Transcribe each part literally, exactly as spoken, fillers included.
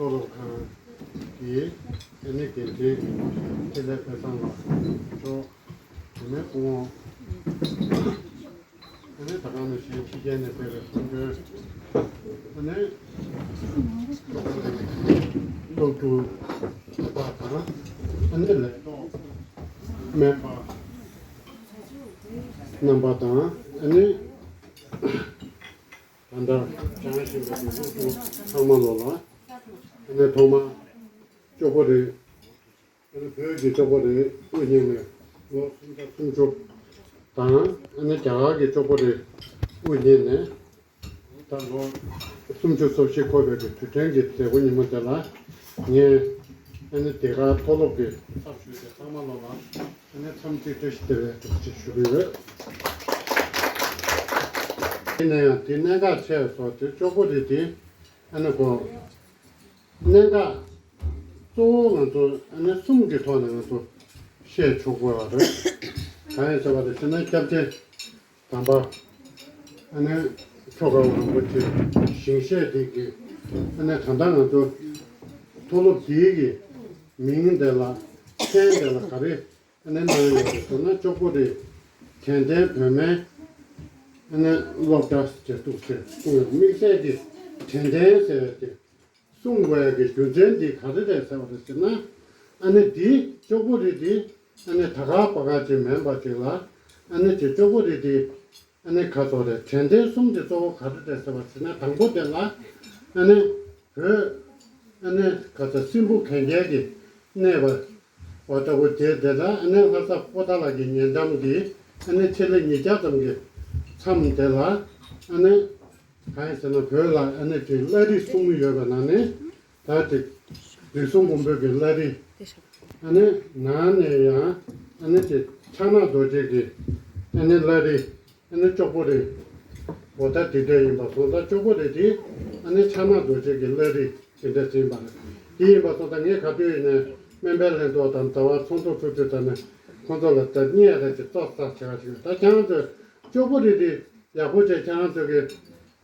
མཐོ་སློབ་ཁང་གི་ཨ་ནི་འགན་འཛིན་ཆེད་ལས་དཔལ་བཟང་ལགས་མཆོག་དེ་ནས་སྐུ་ངོ་ཨ་ནི་ད་ག་ནང་བཞིན་ཕྱི་རྒྱལ་ནས་ཕེབས་པའི་སྐུ་མགྲོན་ཨ་ནི་སློབ་ཕྲུག་པ་དང་ཨ་ནི་ལས་ཐོག་སྨན་པ་རྣམ་པ་དང་ཨ་ནི། ད་ལྟ་བྱང་ཞིང་པའི་སློབ་ཕྲུག་ཚང་མ་ལོ་ལ། ཨ་ནི་ཐོག་མ་ཅོག་པོ་རེ། ཨ་ནི་བོད་ཀྱི་ཅོག་པོ་རེ་དབུ་བརྙེས་ནས་ལོ་སུམ་བརྒྱ་སུམ་ཅུ་དང་། ཨ་ནི་རྒྱ་གར་གྱི་ཅོག་པོ་རེ་དབུ་བརྙེས་ནས་ད་ལོ་སུམ་ཅུ་སོ་བཞི་འཁོར་བའི་གི་དུས་དྲན་གྱི་མཛད་སྒོ་ཉིན་མོ་དེ་ལ་ངས་ཨ་ནི་འདི་ག་མཐོ་སློབ་ཀྱི་གསར་ཞུགས་དེ་ཚང་མ་ལོ་ལ། ཨ་ནི་འཚམས་གཅིག་བཀྲ་ཤིས་བདེ་ལེགས་ཐུགས་རྗེ་ཆེ་ཞུ་གི་ཡོད། དེ་ནས་ཡང་དེ་གནད་འགག་ཆེ་སོགས་དེ་ཅོག་པོ་རེ་དེ་ཨ་ནི་གོ། གནད་འགག་གཙོ་བོ་ང་ཚོ་ཨ་ནི་གསུམ་གྱི་ཐོག་ནས་ང་ཚོ་བཤད་ཆོག་དགོས་པ་རེད། གང་ཡིན་ཟེར་བ་དེ་ཕྱི་ནང་སྐྱབས་རྗེ་དམ་པ་ཨ་ནི་ཆོ་ག་རིན་པོ་ཆེ་ཞིང་གཤེགས་དེ་གི་ཨ་ནི་ད་ལྟ་ང་ཚོ་མཐོ་སློབ་འདིའི་གི་མིང་དེ་ལ་མཚན་དེ་ལ་ག་རེ། ཨ་ནི་གནང་ཡོད་པ་སོང་ན་ཅོག་པོ་རེ་དྲན་རྟེན་བོད་སྨན་ཨ་ནི་སློབ་གྲྭ་ཟེར་འདུག་ཟེར་གསུངས་ཡོད། དམིགས་བསལ་གྱི་དྲན་རྟེན་ཟེར་བའི་དེ་གསུངས་དགོས་ཡ་གི་རྒྱུ་མཚན་འདི་ག་རེ་རེད་ཟེར་བ་རེད་ཟེར་ན། ཨ་ནི་འདི་ཅོག་པོ་རེ་འདི་ཨ་ནི་ད་ག་པ་ག་ཅིག་མིན་པ་ཅིག་ལ་ཨ་ནི་ཅིག་ཅོག་པོ་རེ་འདི་ཨ་ནི་ག་ཚོད་རེད། དྲན་རྟེན་གསུམ་དེ་གཙོ་བོ་ག་རེ་རེད་ཟེར་བ་ཟེར་ན། དང་པོ་དེ་ལ་ཨ་ནི་བོད་ཨ་ནི་ག་ཚོད་སྲིན་པོ་གན་རྐྱལ་གྱི་གནས་པ། འོ་ལྟ་བུ་དེ་དེ་ལ་ཨ་ནི་ལྷ་ས་པོ་ཏཱ་ལ་གི་ཉེ་འགྲམ་གྱི་ཨ་ནི་ཆེད་ལས་ཉིས་བརྒྱ་ཙམ་གྱི་མཚམས་དེ་ལ་ཨ་ནི་གང་ཡིན་ཟེར་ན། བོད་ལ་ཨ་ནི་དེ་བླ་རི་གསུམ་ཡོད་པ་ནང་ནས་ད་དེ་རིགས་གསུམ་མགོན་པོ་གི་བླ་རི། ཨ་ནི་ནང་ནས་ཡང་ཨ་ནི་དེ་ཕྱག་ན་རྡོ་རྗེ་གི་ཨ་ནི་བླ་རི། ཨ་ནི་ཅོག་པོ་རེ། འོ་ད་དེ་འདྲ་ཡིན་པ་སོང་ཙང་ཅོག་པོ་རེ་དེ་ཨ་ནི་ཕྱག་ན་རྡོ་རྗེ་གི་བླ་རི་དེ་འདྲ་ཟིན་པ་རེད། དེ་ཡིན་པ་སོང་ཙང་ངས་ག་དུས་ཡིན་ནའི་སྨན་པའི་ལྷན་ཚོགས་དང་ཟླ་བ་ཚོགས་འདུ་ཚོགས་དུས་ཙམ་ནས་ཁོང་ཚོ་ལ་ད་བརྙས་རེ་ཅིག་ཙོག་ཙག་བྱེད་པ་ཞིག་རེད། ད་ཁྱེད་རང་ཚོས་ཅོག་པོ་རེ་དེ་ཡག་པོ་བྱས། ཁྱེད་རང་ཚོ་གི་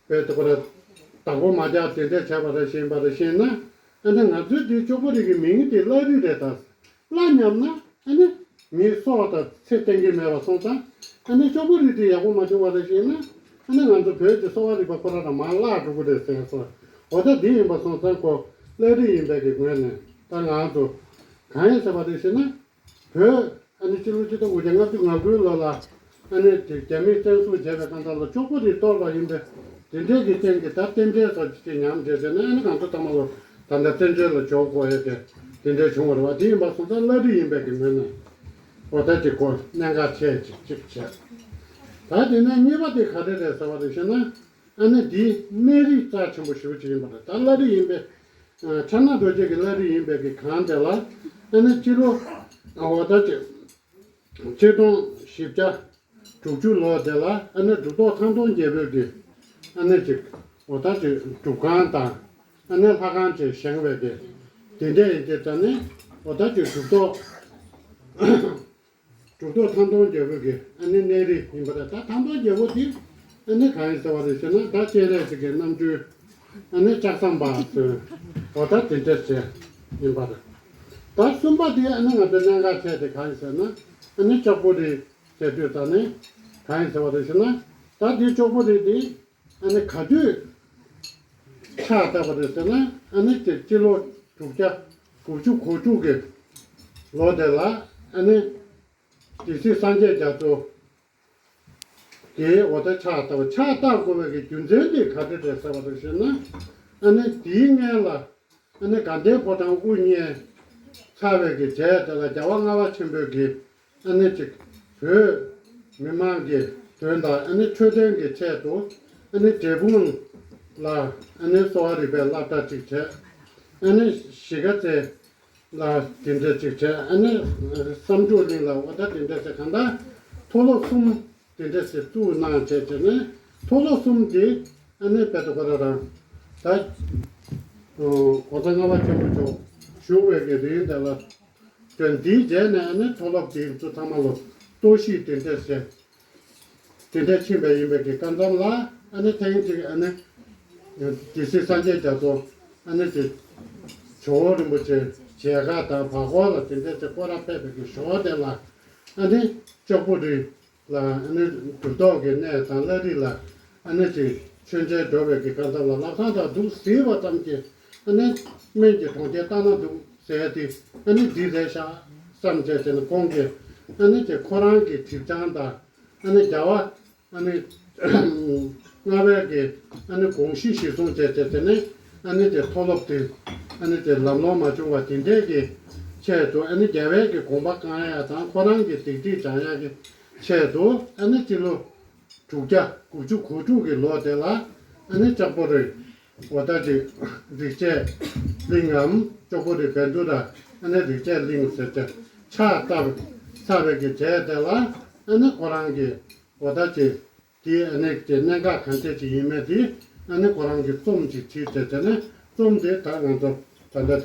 བོད་དུ་ཁོ་ར་བདག་པོ་མ་རྒྱག་དེ་འདྲ་བྱས་པ་རེ་ཤེས་པ་རེ་ཤེས་ན། ཨ་ནི་ང་ཚོའི་དེ་ཅོག་པོ་རེ་གི་མིང་དེ་བླ་རི་རེད་ད། བླ་ཉམས་ན་ཨ་ནི་མི་སྲོག་དང་ཚེ་བརྟན་གྱི་མེད་པ་སོང་ཙང་། ཨ་ནི་ཅོག་པོ་རེ་དེ་ཡག་པོ་མ་བྱུང་བ་རེ་ཤེས་ན། ཨ་ནི་ང་ཚོ་བོད་ཀྱི་གསོ་བ་རིག་པ་ཁོ་ར་དང་མར་བརླག་འགྲོ་གི་རེད་ཟེར་སོང་། འོ་ད་དེ་ཡིན་པ་སོང་ཙང་ཁོ་བླ་རི་ཡིན་པའི་གི་ངོས་ནས་ད་ང་ཚོ་གང་ཡིན་ཟེར་བ་རེ་ཤེས་ན། བོད་ཨ་ནི་སྤྱི་ལོ་ཆིག་སྟོང་དགུ་བརྒྱ་ལྔ་བཅུ་ང་དགུའི་ལོ་ལ་ཨ་ནི་དེ་རྒྱ་མིས་བཙན་བཟུང་བྱས་པའི་སྐབས་ལ་ཅོག་པོ་རེ་གཏོར་བ་ཡིན་པས། དེ་འདྲའི་གི་རྐྱེན་གྱིས་ད་རྟེན་འབྲེལ་སོགས་ཅིག་ཉམས་བྱས་བྱས་ནས། ཨ་ནི་ང་ཚོ་ཚང་མ་ལོ་ད་ལྟ་བཙན་བྱོལ་ལ་འབྱོར་དགོས་ཡས་དེ་དེ་འདྲའི་བྱུང་བ་རེད་བ། དེ་ཡིན་པ་སོང་ཙང་བླ་རི་ཡིན་པའི་གི་ངོས་ནས་འོ་ད་ཅིག་གོ་གནད་འགག་ཆེ་ཅིག་ཅིག་བྱས། ད་དེ་ནས་གཉིས་པ་དེ་ག་རེ་རེད་ཟེར་བ་རེད་ཤེ་ན། ཨ་ནི་འདིའི་གནས་རིགས་རྩ་ཆེན་པོ་ཞེ་པོ་ཅིག་ཡིན་པ་རེད། ད་བླ་རི་ཡིན་པའི་ཕྱག་ན་རྡོ་རྗེ་གི་བླ་རི་ཡིན་པའི་གི་གང་དེ་ལ་ཨ་ནི་སྤྱི་ལོ་འོ་ད་ཅིག་ཆིག་སྟོང་བཞི་བརྒྱ་དྲུག་ཅུ་ལོ་དེ་ལ་ཨ་ནི་གྲུབ་ཐོབ་ཐང་སྟོང་རྒྱལ་པོས་ཀྱི་ཨ་ནི་ཅིག་འོ་ད་ཅིག་སྒྲུབ་ཁང་དང་ཨ་ནི་ལྷ་ཁང་ཅིག་བཞེངས་པའི་གི་དེ་འདྲ་ཡིན་དེ། ད་ནི་འོ་ད་ཅིག་གྲུབ་ཐོབ་གྲུབ་ཐོབ་ཐང་སྟོང་རྒྱལ་པོ་གི་ཨ་ནི་གནས་རི་ཡིན་པ་རེད། ད་ཐང་སྟོང་རྒྱལ་པོ་དེ་ཨ་ནི་གང་ཡིན་ཟེར་བ་རེད་ཟེར་ན། ད་སྤྱན་རས་གཟིགས་ཀྱི་རྣམ་སྤྲུལ་ཨ་ནི་ལྕགས་ཟམ་པ་ཚོས་འོ་ད་དེ་འདྲ་བྱས་ཡིན་པ་རེད། ད་གསུམ་པ་དེ་ཨ་ནི་ང་ཚོའི་གནད་འགག་ཆེ་དེ་གང་ཡིན་ཟེར་ན། ཨ་ནི་ཅོག་པོ་རེ་ཟེར་དུས་ད་ནི་གང་ཡིན་ཟེར་བ་རེད་ཟེར་ན། ད་དེ་ཅོག་པོ་རེ་དེ་ཨ་ནི་ག་དུས་ཕྱག་བཏབ་པ་རེད་ཟེར་ན། ཨ་ནི་དེ་སྤྱི་ལོ་དྲུག་བརྒྱ་དགུ་བཅུ་གོ་དྲུག་གི་ལོ་དེ་ལ་ཨ་ནི་སྡེ་སྲིད་སངས་རྒྱས་རྒྱ་མཚོ་གིས་འོ་ད་ཕྱག་བཏབ། ཕྱག་བཏབ་དགོས་པའི་གི་རྒྱུ་མཚན་དེ་ག་རེ་རེད་ཟེར་བ་རེད་ཟེར་ན། ཨ་ནི་དེའི་སྔོན་ལ་ཨ་ནི་དགའ་ལྡན་ཕོ་བྲང་དབུ་བརྙེས་ཚར་བའི་གི་རྗེས་དེ་ལ་རྒྱལ་བ་ལྔ་པ་ཆེན་པོས་གི་ཨ་ནི་ཅིག་བོད་མི་མང་གི་དོན་དང་ཨ་ནི་འཕྲོད་བསྟེན་གྱི་ཆེད་དུ་ཨ་ནི་འབྲས་སྤུངས་ལ་ཨ་ནི་གསོ་བ་རིག་པའི་སློབ་གྲྭ་ཅིག་བྱས། ཨ་ནི་གཞིས་ཀ་རྩེ་ལ་དེ་འདྲ་ཅིག་བྱས། ཨ་ནི་བསམ་གྲུབ་གླིང་ལ་འོ་ད་དེ་འདྲ་ཟེར། གང་ལྟར་མཐོ་སློབ་གསུམ་དེ་འདྲ་ཟེར་བཙུགས་གནང་བྱས་བྱས་ནས། མཐོ་སློབ་གསུམ་དེ་ཨ་ནི་དཔེ་ད་ཁོ་ར་རང་ད་ཨོ་གོང་ས་ལྔ་པ་ཆེན་པོ་མཆོག་བཞུགས་པའི་གི་རིང་དེ་ལ། དོན་འདིའི་རྗེས་ནས་ཨ་ནི་མཐོ་སློབ་དེ་ཚོ་ཚང་མ་ལོ་གཏོར་བཤིག་དེ་འདྲ་བྱས། དེ་འདྲ་ཕྱིན་པ་ཡིན་པའི་གི་སྐབས་མཚམས་ལ། ཨ་ནི་ཐེངས་གཅིག་ཨ་ནི་སྡེ་སྲིད་སངས་རྒྱས་རྒྱ་མཚོ་ཨ་ནི་དེ་ ཇོ་བོ་རིན་པོ་ཆེ་མཇལ་ཁ་དང་བར་སྐོར་ལ་དེ་འདྲ་ཅིག་སྐོར་ར་ཕེབས་པའི་གི་ཞོར་དེ་ལ་ཨ་ནི་ལྕགས་པོ་རི་ལ་ཨ་ནི་གྱུར་ལྡོག་གི་གནས་དང་བླ་རི་ལ་ཨ་ནི་ཅིག་མཆོད་མཇལ་འགྲོ་བའི་གི་སྐབས་ལ་ལམ་སང་དང་འདུག་ཟེར་བ་ཙམ་གྱིས་ཨ་ནི་སྨན་གྱི་གྲོང་ཁྱེར་ལྟ་ན་འདུག་ཟེར་ཏེ་ཨ་ནི་འདི་རེད་ཤག་བསམ་བྱས་བྱས་ནས་ཁོང་གིས་ཨ་ནི་ཅིག་ཁོ་རང་གི་དྲིན་ཅན་དང་ཨ་ནི་རྒྱལ་བ། ཨ་ནི། སྔ་བས་ཀྱི་ཨ་ནི་དགོངས་གཞི་གཞིར་བཟུང་བྱས་བྱས་དེ་ནས་ཨ་ནི་དེ་མཐོ་སློབ་དེ་ཨ་ནི་དེ་ལམ་ལྷོང་མ་བྱུང་བ་དེ་འདྲས་ཀྱི་ཆེད་དུ་ཨ་ནི་རྒྱལ་བས་ཀྱི་དགོངས་པ་བསྐང་ཡ་དང་ཁོ་རང་གི་སྡིག་སྒྲིབ་སྦྱང་ཡ་གི་ཆེད་དུ་ཨ་ནི་སྤྱི་ལོ་དྲུག་བརྒྱ་དགུ་བཅུ་གོ་དྲུག་གི་ལོ་དེ་ལ་ཨ་ནི་ལྕགས་པོ་རི་འོ་ད་ཅིག་རིག་བྱེད་གླིང་ངམ་ལྕགས་པོ་རི་བཻ་ཌཱུརྱ་ཨ་ནི་རིག་བྱེད་གླིང་ཟེར་བྱས་ཕྱག་བཏབ་ཚར་བའི་གི་རྗེས་དེ་ལ་ཨ་ནི་ཁོ་རང་གི་འོ་ད་ཅིག་དེ་ཨ་ནི་ཀྱི་གནད་འགག་གང་འདྲ་ཅིག་ཡིན་མིན་དེ་ཨ་ནི་ཁོ་རང་གིས་རྩོམ་ཅིག་བྲིས་བྱས་བྱས་ནས་རྩོམ་དེ་ད་ང་ཚོ་ད་ལྟ་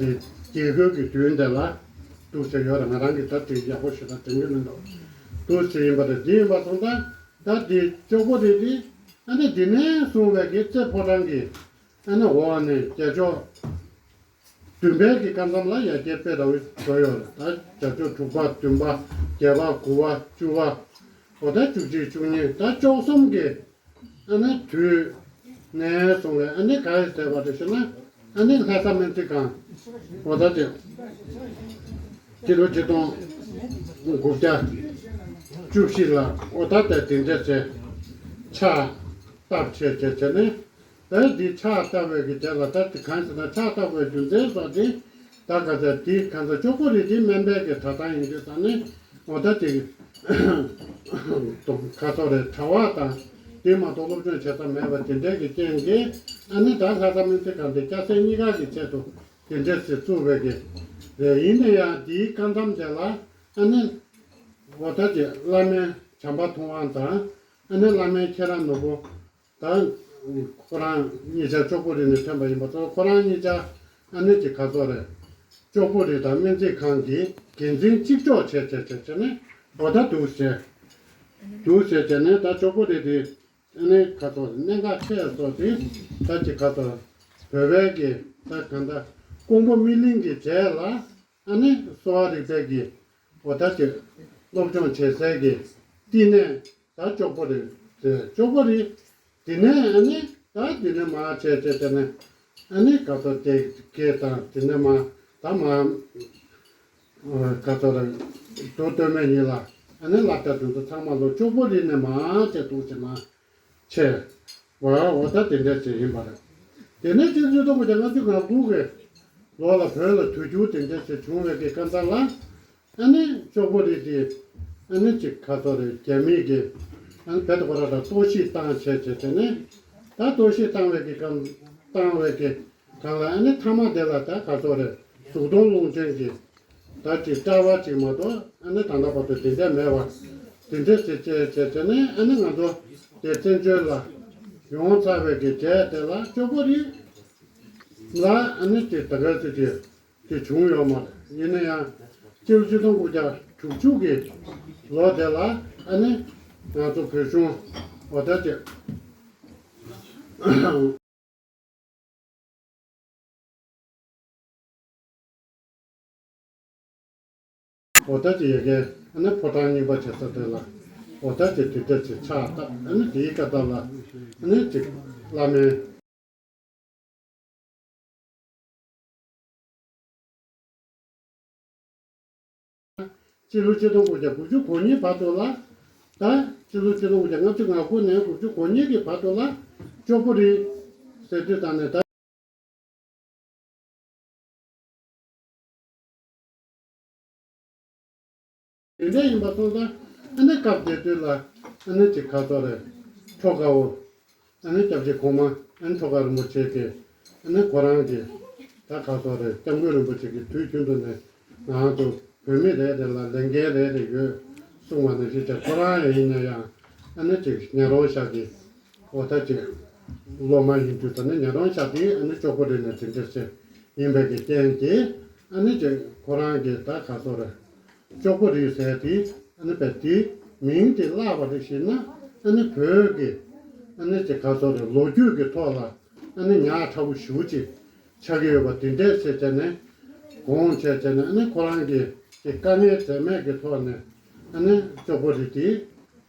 དེ་རྒྱལ་ཁབ་ཀྱི་དུས་འདི་ལ་འདུག་ཟེར་ཡོད་རེད། ང་རང་གིས་ད་དེ་ཡག་པོ་ཞེ་དྲག་དྲན་གྱི་མི་འདུག་འདུག་ཟེར་ཡིན་པ་རེད། དེ་ཡིན་པ་སོང་ཙང་ད་དེ་ལྕགས་པོ་རི་དེ་ཨ་ནི་དེ་ནས་བཟུང་བའི་གི་རྩེ་ཕོ་བྲང་གི་ཨ་ནི་འོག་ནས་རྒྱལ་མཆོག་བདུན་པའི་གི་སྐབས་མཚམས་ལ་ཡར་རྒྱས་དཔེ་ར་བའི་བཟོ་ཡོད་རེད། ད་རྒྱལ་མཆོག་དྲུག་པ་བདུན་པ་བརྒྱད་པ་དགུ་པ་བཅུ་པ་འོ་ད་བཅུ་གཅིག་བཅུ་གཉིས་ད་བཅུ་གསུམ་གི་ཨ་ནི་དུས་ནས་བཟུང་བའི་ཨ་ནི་ག་རེ་ཟེར་བ་རེད་ཟེར་ན་ཨ་ནི་ལྷ་ས་སྨན་རྩིས་ཁང་འོ་ད་དེ་སྤྱི་ལོ་ཆིག་སྟོང་དགུ་བརྒྱ་བཅུ་བཞི་ལ་འོ་ད་དེ་དེ་འདྲ་བྱས་ཕྱག་བཏབ་བྱས་བྱས་བྱས་ནས། ད་འདི་ཕྱག་བཏབ་པའི་གི་དེ་ལ་ད་དེ་གང་ཟེར་ན་ཕྱག་བཏབ་པའི་རྒྱུ་མཚན་སོགས་དེ་ད་ག་ཚད་དེ་གང་ཟེར་ལྕགས་པོ་རི་དེ་སྨན་པའི་གི་གྲྭ་ཚང་ཡིན་དུས་ཙང་ནས་འོ་ད་དེ་ཁ་སོ་རེ་གྲྭ་བ་དང་དེ་མ་གཏོགས་སློབ་སྦྱོང་བྱེད་ས་མེད་པ་དེ་འདྲའི་གི་རྐྱེན་གྱིས་ཨ་ནི་ད་ལྷ་ས་སྨན་རྩིས་ཁང་དེ་སྐྱ་སེར་གཉིས་ཀ་གི་ཆེད་དུ་དེ་འདྲས་སེ་བཙུགས་པའི་གི་རེད། ཡིན་ན་ཡང་དེའི་སྐབས་མཚམས་དེ་ལ་ཨ་ནི་འོ་ད་དེ་བླ་སྨན་བྱམས་པ་ཐུབ་དབང་དང་ཨ་ནི་བླ་སྨན་ཁྱེད་རང་ནོར་བུ། ད་ཁོ་རང་གཉིས་ཆ་ལྕགས་པོ་རི་ནས་ཐོན་པ་ཡིན་པ་ཚོ་ཁོ་རང་གཉིས་ཆ་ཨ་ནི་ཅིག་ག་ཚོད་རེད། ལྕགས་པོ་རི་དང་སྨན་རྩིས་ཁང་གི་འགན་འཛིན་གཅིག་ལྕོགས་བྱས་བྱས་བྱས་བྱས་ནས་འོ་ད་འདུག་བྱས། འདུག་བྱས་བྱས་ནས་ད་ལྕགས་པོ་རི་དེ་ཨ་ནི་ག་ཚོད་གནད་འགག་ཆེ་བ་ཚོ་དེ་ད་ཅིག་ག་ཚོད་བོད་པའི་གི་ད་གང་ལྟར་ཀོང་པོ་སྨིན་གླིང་གི་རྗེས་ལ། ཨ་ནི་གསོ་བ་རིག་པའི་གི་འོ་ད་ཅིག་སློབ་སྦྱོང་བྱེད་སའི་གི་བསྟི་གནས་ད་ལྕགས་པོ་རི་རེད། ལྕགས་པོ་རི་དེ་ནས་ཨ་ནི་ད་དེ་ནས་མར་བྱས་བྱས་བྱས་ནས་ཨ་ནི་ག་ཚོད་དེ་གས་དང་དེ་ནས་མར་ད་མར་ག་ཚོད་རེད། མདོ་སྟོད་སྨད་གཉིས་ལ་ཨ་ནི་སློབ་གྲྭ་དེ་ཚོ་ཚང་མ་ལོ་ལྕགས་པོ་རི་ནས་མར་བྱས་འདུག་ཟེར་ན། ཆེ་བ་འོ་ད་དེ་འདྲ་ཞིག་ཡིན་པ་རེད། དེ་ནས་སྤྱི་ལོ་ཆིག་སྟོང་དགུ་བརྒྱ་ལྔ་བཅུ་ང་དགུ་གི་ལོ་ལ་བོད་ལ་དུས་འགྱུར་དེ་འདྲ་ཞིག་བྱུང་བའི་གི་སྐབས་འདི་ལ་ཨ་ནི་ལྕགས་པོ་རི་དེ་ཨ་ནི་ཅིག་ག་ཚོད་རེད། རྒྱ་མིས་གི་ཨ་ནི་བོད་དུ་ཁོ་ར་ད་གཏོར་བཤིག་བཏང་བྱས་བྱས་དེ་ནས་ད་གཏོར་བཤིག་བཏང་བའི་གི་སྐབས་བཏང་བའི་གི་སྒང་ལ་ཨ་ནི་མཐའ་མ་དེ་ལ་ད་ག་ཚོད་རེད། གཟུགས་མཐོང་ལུང་བསྟན་གྱི་ད་ཅིག་གྲྭ་པ་ཅིག་མ་གཏོགས་ཨ་ནི་ད་ལྟ་བར་དུ་དེ་འདྲ་མེད་པ་དེ་འདྲ་ཞིག་བྱས་བྱས་བྱས་ནས་ཨ་ནི་ང་ཚོ་དེ་བཙན་བྱོལ་ལ་ཡོང་ཚར་བའི་གི་རྗེས་དེ་ལ་ལྕགས་པོ་རི་ལ་ཨ་ནི་ཅིག་ད་ག་ཚོད་ཅིག་དེ་བྱུང་ཡོད་མ་རེད། ཡིན་ན་ཡང་སྤྱི་ལོ་ཆིག་སྟོང་དགུ་བརྒྱ་དྲུག་ཅུ་གི་ལོ་དེ་ལ་ཨ་ནི་ང་ཚོ་བོད་གཞུང་འོ་ད་ཅིག་འོ་ད་ཅི་ཡ་གི་ཨ་ནི་ཕོ་བྲང་རྙིང་པ་བྱེད་ས་དེ་ལ་འོ་ད་ཅི་དེ་འདྲ་ཅིག་ཕྱག་བཏབ། ཨ་ནི་དེའི་སྐབས་དག་ལ་ཨ་ནི་ཅིག་བླ་མའི་སྤྱི་ལོ་ཆིག་སྟོང་དགུ་བརྒྱ་དགུ་བཅུ་གོ་གཉིས་བར་དུ་ལ། ད་སྤྱི་ལོ་ཆིག་སྟོང་དགུ་བརྒྱ་ལྔ་བཅུ་ང་དགུ་ནས་དགུ་བཅུ་གོ་གཉིས་ཀྱི་བར་དུ་ལ་ལྕགས་པོ་རི་ཟེར་དུས་ཙམ་ནས་ད། དེ་འདྲ་ཡིན་པ་སོང་ཙང་ཨ་ནི་སྐབས་དེ་དུས་ལ་ཨ་ནི་ཅིག་ག་ཚོད་རེད། ཁྲོ་དགའ་བོ། ཨ་ནི་སྐྱབས་རྗེ་གོང་མ་ཨ་ནི་ཁྲོ་དགའ་རིན་པོ་ཆེ་གིས་ཨ་ནི་ཁོ་རང་གིས་ད་ག་ཚོད་རེད། སྐྱབས་མགོན་རིན་པོ་ཆེ་གིས་དུས་རྒྱུན་དུ་ནས་ང་ཚོ་བོད་མི་རེ་རེ་ལ་ལས་འགན་རེ་རེ་ཡོད་གསུངས་པ་ནང་བཞིན་བྱས། ཁོ་རང་ཡང་ཡིན་ན་ཡང་ཨ་ནི་ཅིག་ཉག་རོང་ཤག་གི་འོ་ད་ཅིག་སློབ་མ་ཡིན་དུས་ད་ནི་ཉག་རོང་ཤག་དེ་ཨ་ནི་ལྕགས་པོ་རི་ནས་དེ་འདྲ་ཞིག་ཡིན་པའི་གི་རྐྱེན་གྱིས་ཨ་ནི་ཅིག་ཁོ་རང་གིས་ད་ག་ཚོད་རེད། ལྕགས་པོ་རི་ཟེར་དེ་ཨ་ནི་བས་དེ་མིང་དེ་བརླགས་པ་རེད་ཞེ་ན། ཨ་ནི་བོད་ཀྱི་ཨ་ནི་ཅིག་ག་ཚོད་རེད། ལོ་རྒྱུས་ཀྱི་ཐོག་ལ་ཨ་ནི་ཉག་ཕྲ་བོ་ཞེ་པོ་ཅིག་ཆགས་ཀྱི་ཡོད་པ་དེ་འདྲས་བྱས་བྱས་ནས་ དགོངས་བྱས་བྱས་ནས་ཨ་ནི་ཁོ་རང་གི་དཀའ་ངལ་འཛེམས་མེད་ཀྱི་ཐོག་ནས་ཨ་ནི་ཅོག་པོ་རི་དེ་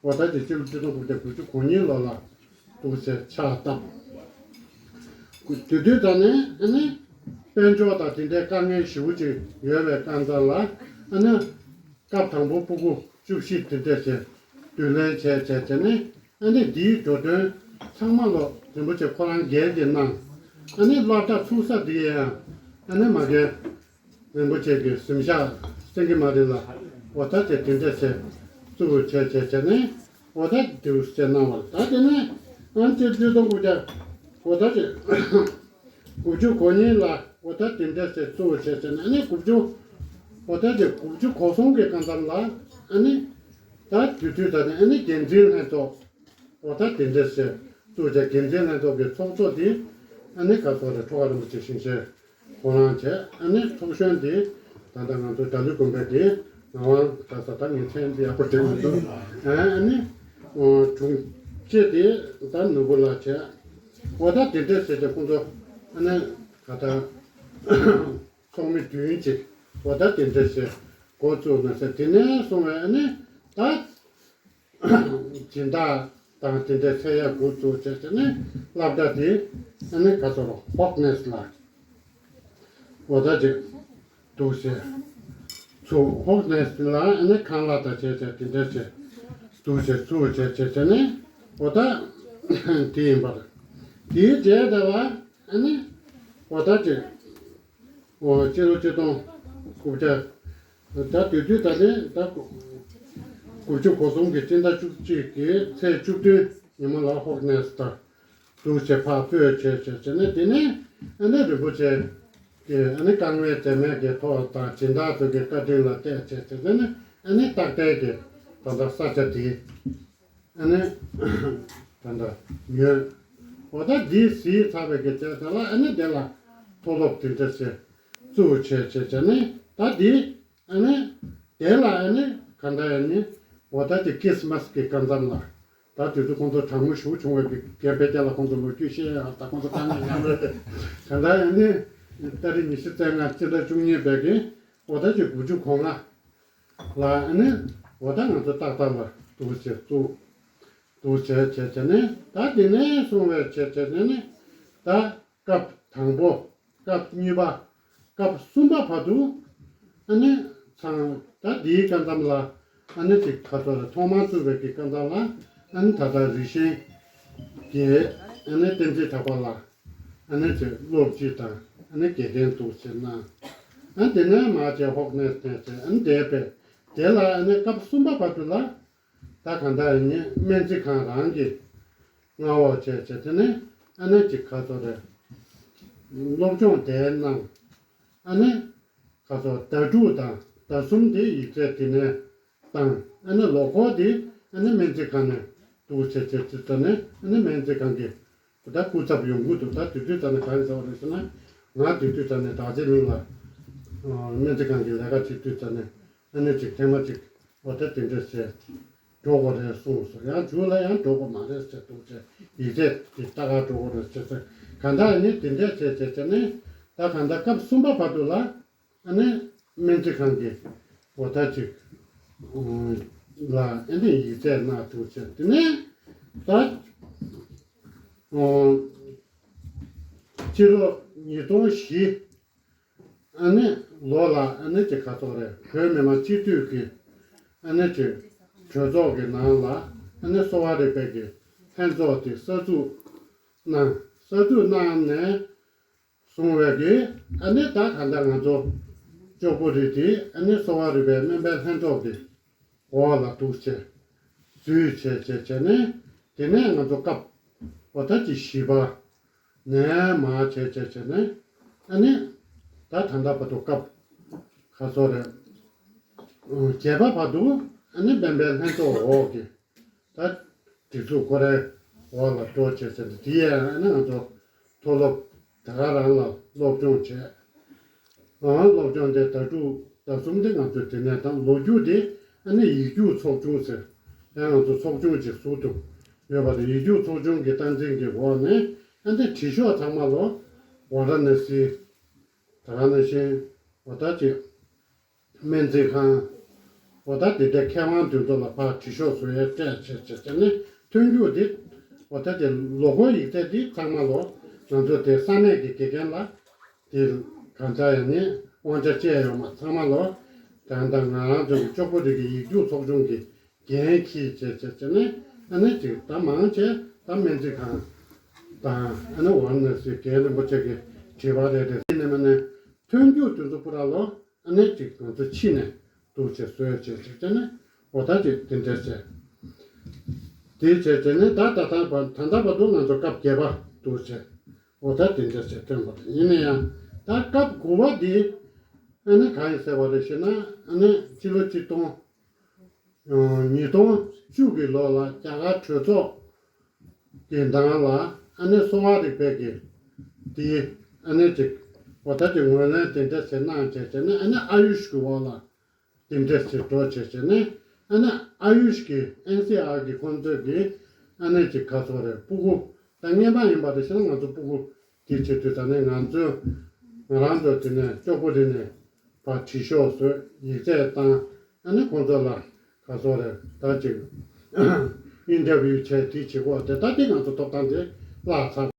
འོ་ད་དེ་སྤྱི་ལོ་ཆིག་སྟོང་དགུ་བརྒྱ་དགུ་བཅུ་གོ་གཉིས་ལོ་ལ་འདུག་སེ་ཕྱག་བཏབ། དེ་དུས་ད་ནས་ཨ་ནི་དཔལ་འབྱོར་དང་དེ་འདྲའི་དཀའ་ངལ་ཞེ་པོ་ཅིག་ཡོད་པའི་སྐབས་ལ་ཨ་ནི་སྐབས་དང་པོ་སྤུ་གུ་བཅུ་བཞི་དེ་འདྲ་ཞིག་བསྡུ་ལེན་བྱས་བྱས་བྱས་ནས་ཨ་ནི་འདིའི་འགྲོ་དོན་ཚང་མ་ལོ་རིན་པོ་ཆེ་ཁོ་རང་སྒེར་གྱིས་གནང་། ཨ་ནི་སློབ་གྲྭ་ཚུགས་ས་འདི་ཡང་ཨ་ནི་མ་གི་རིན་པོ་ཆེ་གི་གཟིམ་ཤག་སེང་གེ་མ་རི་ལ་འོ་ད་དེ་དེ་འདྲ་བྱས་བཙུགས་བྱས་བྱས་བྱས་ནས་འོ་ད་དེ་བྱས་གནང་བ་ད་དེ་ནས་ཨང་ཅི་ཅི་སྟོང་དགུ་བརྒྱ་འོ་ད་དེ་དགུ་བཅུ་གོ་གཉིས་ལ་འོ་ད་དེ་འདྲ་བྱས་བཙུགས་བྱས་བྱས་ནས་ཨ་ནི་དགུ་བཅུ་འོ་ད་དེ་དགུ་བཅུ་གོ་གསུམ་གི་སྐབས་ལ་ཨ་ནི་ད་དུས་དུས་ད་ནས་ཨ་ནི་འགན་འཛིན་ལྷན་ཚོགས། འོ་ད་དེ་འདྲ་ཞིག་བཙུགས་བྱས་འགན་འཛིན་ལྷན་ཚོགས་ཀྱི་ཚོགས་གཙོ་དེ་ཨ་ནི་ཁ་སོ་རེ་ཁྲོ་བ་རིན་པོ་ཆེ་ཞིང་གཤེགས་ཁོ་རང་བྱས། ཨ་ནི་ཚོགས་གཞོན་དེ་ད་ལྟ་ང་ཚོ་དགྲ་ལུས་དགོན་པའི་དེ་ངག་དབང་ག་ས་ད་ངའི་མཚན་དེ་ཡག་པོ་དྲན་མི་འདུག་ཨ་ནི་དྲུང་ཆེ་དེ་ད་ནོར་བུ་ལགས་བྱས། འོ་ད་དེ་འདྲ་ཞིག་དེ་ཁོང་ཚོ་ཨ་ནི་ག་ད་ཚོགས་མི་བདུན་ཅིག་འོ་ད་དེ་འདྲ་ཞིག་འགོ་བཙུགས་ན་ཟེར། དེ་ནས་སོང་བས་ཨ་ནི་ད། སྦྱིན་བདག་དང་དེ་འདྲའི་ཚད་ཡག་འགོ་བཙུགས་བྱས་བྱས་ནས་སློབ་གྲྭ་དེ་ཨ་ནི་ག་ཚོར་ཧོག་ནེས་ལ་འོ་ད་ཅིག་འདུག་ཟེར། ཚུགས་ཧོག་ནེས་ལ་ཨ་ནི་ཁང་གླ་དང་བྱས་བྱས་དེ་འདྲ་བྱས་འདུག་ཟེར་ཚུགས་བྱས་བྱས་བྱས་ནས་འོ་ད་དེ་ཡིན་པར་དེའི་རྗེས་དེ་ལ་ཨ་ནི་འོ་ད་ཅིག་འོ་སྤྱི་ལོ་ཆིག་སྟོང་དགུ་བརྒྱ། ད་དུས་དུས་ད་ནི་ད་དགུ་བཅུ་གོ་གསུམ་གྱི་སྤྱི་ཟླ་བཅུ་གཅིག་གི་ཚེས་བཅུ་བདུན་ཉི་མ་ལ་ཧོག་ནེས་ད་འདུག་བྱས་ཕར་སྤོས་བྱས་བྱས་བྱས་ནས་དེ་ནས་ཨ་ནི་རིན་པོ་ཆེ་གི་ཨ་ནི་དཀའ་ངལ་འཛེམས་མེད་ཀྱི་ཐོག་དང་སྦྱིན་བདག་ཚོ་གི་བཀའ་དྲིན་ལ་བརྟེན་བྱས་བྱས་དེ་ནས་ཨ་ནི་རྟག་བརྟན་གྱི་ད་ལྟ་ས་ཆ་དེ། ཨ་ནི། ད་ལྟ་ཉོས། འོ་ད་འདི་གཟིགས་ཚར་བའི་གི་དེ་ད་ལ་ཨ་ནི་དེ་ལ་མཐོ་སློབ་དེ་འདྲ་ཞིག་བཙུགས་བྱས་བྱས་བྱས་ནས་ད་འདི་ཨ་ནི་དེ་ལ་ཨ་ནི་ག་འདྲ་ཡ་ནི་འོ་ད་དེ་ཁྲིས་མས་གི་སྐབས་མཚམས་ལ་ད་དུས་ཚོད་ཁོང་ཚོ་གྲང་མོ་ཞེ་པོ་བྱུང་བའི་གི་རྒན་པའི་སྐྱ་ལ་ཁོང་ཚོ་ལོ་རྒྱུས་བཤད་ཡ་ད་ཁོང་ཚོ་དཀའ་ངལ་མྱངས་རེད། ག་འདྲ་ཡ་ནི་ཏ་རིག་ཉི་ཤུ་རྩ་ལྔ་སྤྱི་ཟླ་བཅུ་གཉིས་པའི་གི་འོ་ད་ཅིག་དགུ་བཅུ་གོ་ལྔ། ལ་ཨ་ནི་འོ་ད་ང་ཚོ་ཏག་ཏག་ལ་འདུག་ཟེར་བཙུགས། འདུག་ཟེར་བྱས་བྱས་ནས་ད་དེ་ནས་སོང་བའི་བྱས་བྱས་ནས་ནི་ད་སྐབས་དང་པོ་སྐབས་གཉིས་པ་སྐབས་གསུམ་པ་བར་དུ་ཨ་ནི་ཚང་ད་འདིའི་སྐབས་མཚམས་ལ་ཨ་ནི་ཅིག་ཁ་ཚོ་ལ་ཐོག་མར་བཙུགས་པའི་གི་སྐབས་མཚམས་ལ་ཨ་ནི་ད་ལྟ་རིགས་ཞེན་གྱི་ཨ་ནི་བསྟན་འཛིན་གྲགས་པ་ལ། ཨ་ནི་ཚེ་སློབ་སྤྱི་དང་ཨ་ནི་དགེ་རྒན་འདུག་ཟེར་ན། ཨ་དེ་ནས་མ་བྱས་ཧོག་ནས་བསྟན་ཚེ་ཨ་ནི་འདས་པས་དེ་ལ་ཨ་ནི་སྐབས་གསུམ་པ་བར་དུ་ལ་ད་ག་འདྲ་ཡིན་སྨན་རྩིས་ཁང་རང་གི་མངའ་འོག་བྱས་བྱས་དེ་ནས་ཨ་ནི་ཅིག་ཁ་ཚོ་རེ་སློབ་སྦྱོང་དེ་གནང་། ཨ་ནི་ཁ་ཚོ་ཟླ་དྲུག་དང་ཟླ་གསུམ་དེ་ཡིག་ཚད་དེ་ནས་དང་ཨ་ནི་ལོ་འཁོར་དེ་ཨ་ནི་སྨན་རྩིས་ཁང་ནས་འདུག་བྱས་བྱས་བྱས་ཙ་ནས་ཨ་ནི་སྨན་རྩིས་ཁང་གི་ད་སྐུ་ཚབ་ཡོང་གི་འདུག་ད་དུས་ཚོད་ཙ་ནས་ག་རེ་ཟེར་བ་རེད་ཟེར་ན་ང་དུས་ཚོད་ཙ་ནས་དག་ཆེ་གླིང་ལ་སྨན་རྩིས་ཁང་གི་ལས་ཀ་བྱེད་དུས་ཙ་ནས་ཨ་ནི་ཅིག་ཐེངས་མ་ཅིག་འོ་ད་དེ་འདྲ་བྱས་འགྲོ་དགོས་རེད་གསུངས་སོང་། ཡང་མཇུག་ལ་ཡང་འགྲོ་དགོས་མ་རེད་ཟེར་འདུག་བྱས་ཡིག་ཚད་དེ་ལྟ་ག་འགྲོ་དགོས་རེད་ཟེར་ཟེར་ག་འདྲ་ཨ་ནི་དེ་འདྲ་བྱས་བྱས་བྱས་ནས་ད་ག་འདྲ་སྐབས་གསུམ་པ་བར་དུ་ལ། ཨ་ནི་སྨན་རྩིས་ཁང་གི་འོ་ད་ཅིག་ལ་ཨ་ནི་ཡིག་ཚད་གནང་འདུག་བྱས་དེ་ནས་ད་སྤྱི་ལོ་ཉིས་སྟོང་བཞི་ཨ་ནི་ལོ་ལ་ཨ་ནི་ཅིག་ག་ཚོད་རེད་བོད་མི་མང་སྤྱི་འཐུས་ཀྱི་ཨ་ནི་ཅིག་གྲོས་ཚོགས་ཀྱི་ནང་ལ་ཨ་ནི་གསོ་བ་རིག་པའི་གི་ལྷན་ཚོགས་དེ་གསར་འཛུགས་གནང་། གསར་འཛུགས་གནང་ནས། སོང་བས་ཀྱི་ཨ་ནི་ད་ག་འདྲ་ང་ཚོ་ཅོག་པོ་རི་དེ་ཨ་ནི་གསོ་བ་རིག་པའི་སྨན་པའི་ལྷན་ཚོགས་ཀྱི་འོག་ལ་འདུག་ཅེས་འཛུལ་བྱས་བྱས་བྱས་ནས་དེ་ནས་ང་ཚོ་སྐབས་འོ་ད་ཅི་བཞི་པ་ནས་མར་བྱས་བྱས་བྱས་ནས་ཨ་ནི་ད་ད་ལྟ་བར་དུ་སྐབས་ག་ཚོད་རེད་བརྒྱད་པ་བར་དུ་ཨ་ནི་སྨན་པའི་ལྷན་ཚོགས་འོག་གི་ད་སྒྲིག་འཛུགས་ཁོ་རའི་འོག་ལ་འགྲོ་བྱས་ཟེར་ནས་དེ་ཡང་ཨ་ནི་ང་ཚོ་མཐོ་སློབ་དེ་ག་རང་ལ་སློབ་སྦྱོང་བྱས། ཨང་སློབ་སྦྱོང་དེ་ཟླ་དྲུག་ཟླ་གསུམ་དེ་ང་ཚོས་དེ་ནས་དང་ལོ་རྒྱུས་དེ་ཨ་ནི་ཡིག་རྒྱུགས་ཚོགས་ཆུང་ཟེར་ཡང་ང་ཚོ་ཚོགས་ཆུང་ཅིག་བཟོ་ཐུབ་ཡོད་པ་དང་ཡིག་རྒྱུགས་ཚོགས་ཆུང་གི་སྟངས་འཛིན་གྱི་འོག་ནས་ཨ་ནི་དྲི་ཤོག་ཚང་མ་ལོ་ཝཱ་ར་ཎ་སི་དེ་ག་ནང་བཞིན་ འོ་ད་ཅིག་སྨན་རྩིས་ཁང་། འོ་ད་དེ་འདྲའི་མཁས་དབང་དེ་ཚོ་ལ་ཕར་དྲི་ཤོག་བཟོ་ཡས་སྤྲད་བྱས་བྱས་བྱས་ནས་ཐོན་རྒྱུ་དེ། འོ་ད་དེ་ལོ་འཁོར་ཡིག་ཚད་དེ་ཚང་མ་ལོ་ང་ཚོ་དེ་ས་གནས་ཀྱི་དགེ་རྒན་ལ་དེ་གང་ལྟར་ཡང་ནས་དབང་ཆ་བཅས་ཡོད་མ། ཚང་མ་ལོ་ད་ད་ང་རང་ཚོ་གི་ལྕོག་པོ་རི་གི་ཡིག་རྒྱུགས་ཚོགས་ཆུང་གི་འགན་འཁྱེར་བྱས་བྱས་བྱས་ནས། ཨ་ནི་ཅིག་ད་མང་ཆེ་ད་སྨན་རྩིས་ཁང་དང་། ཨ་ནི་ཝཱ་ར་ཎ་སིའི་རྒན་རིན་པོ་ཆེ་གི་དྲི་བ་རེད་དེ། དེ་ནས་མ་ནས་ཐོན་རྒྱུ་དེ་ཚོ་པུ་ར་ལོ། ཨ་ནི་ཅིག་ང་ཚོ་ཕྱི་ནས་འདུག་བྱས་བཟོས་བྱས་བྱས་བྱས་ནས། འོ་ད་ཅིག་དེ་འདྲས་བྱས། དེ་བྱས་བྱས་ནས་ད་ད་ད་བར་ད་ལྟ་བར་དུ་ང་ཚོ་སྐབས་བརྒྱད་པ་འདུག་བྱས། འོ་ད་དེ་འདྲས་བྱས་ཐོན་པ་རེད། ཡིན་ན་ཡང་ད་སྐབས་དགུ་པ་འདི་ཨ་ནི་གང་ཡིན་ཟེར་བ་རེད་ཞེ་ན། ཨ་ནི་སྤྱི་ལོ་ཆིག་སྟོང་ཉིས་སྟོང་བཅུ་གི་ལོ་ལ་རྒྱ་གར་གྲོས་ཚོགས་ཀྱི་ནང་ལ་ཨ་ནི་གསོ་བ་རིག་པའི་གི་དེ་ཨ་ནི་ཅིག་འོ་ད་ཅིག་ངོས་ལེན་དེ་འདྲ་ཞིག་གནང་བྱས་བྱས་ནས། ཨ་ནི་ཨ་ཡུཤ་གི་འོག་ལ་དེ་འདྲ་ཞིག་འགྲོ་བྱས་བྱས་ནས། ཨ་ནི་ཨ་ཡུཤ་གི་ཨེན་སི་ཨར་གི་ཁོང་ཚོས་གི་ཨ་ནི་ཅིག་ག་ཚོད་རེད། སྤུ་གུ་ད་རྔན་པ་ཡིན་པ་རེད་ཤེ་ན། ང་ཚོ་སྤུ་གུ་དེ་བྱེད་དུས་ད་ནས་ང་ཚོས་ང་རང་ཚོ་དེ་ནས་ལྕོག་པོ་རི་ནས་ཕར་དྲི་ཤོག་བཟོས། ཡིག་ཚད་བཏང་། ཨ་ནི་ཁོང་ཚོ་ལ་ག་ཚོད་རེད། ད་ཅིག་ཨིན་ཊར་བིའུ་བྱས་དེ་བྱེད་དགོས་དེ། ད་དེ་ང་ཚོ་ཐོབ་ཐང་དེ་བརླག་ཚར།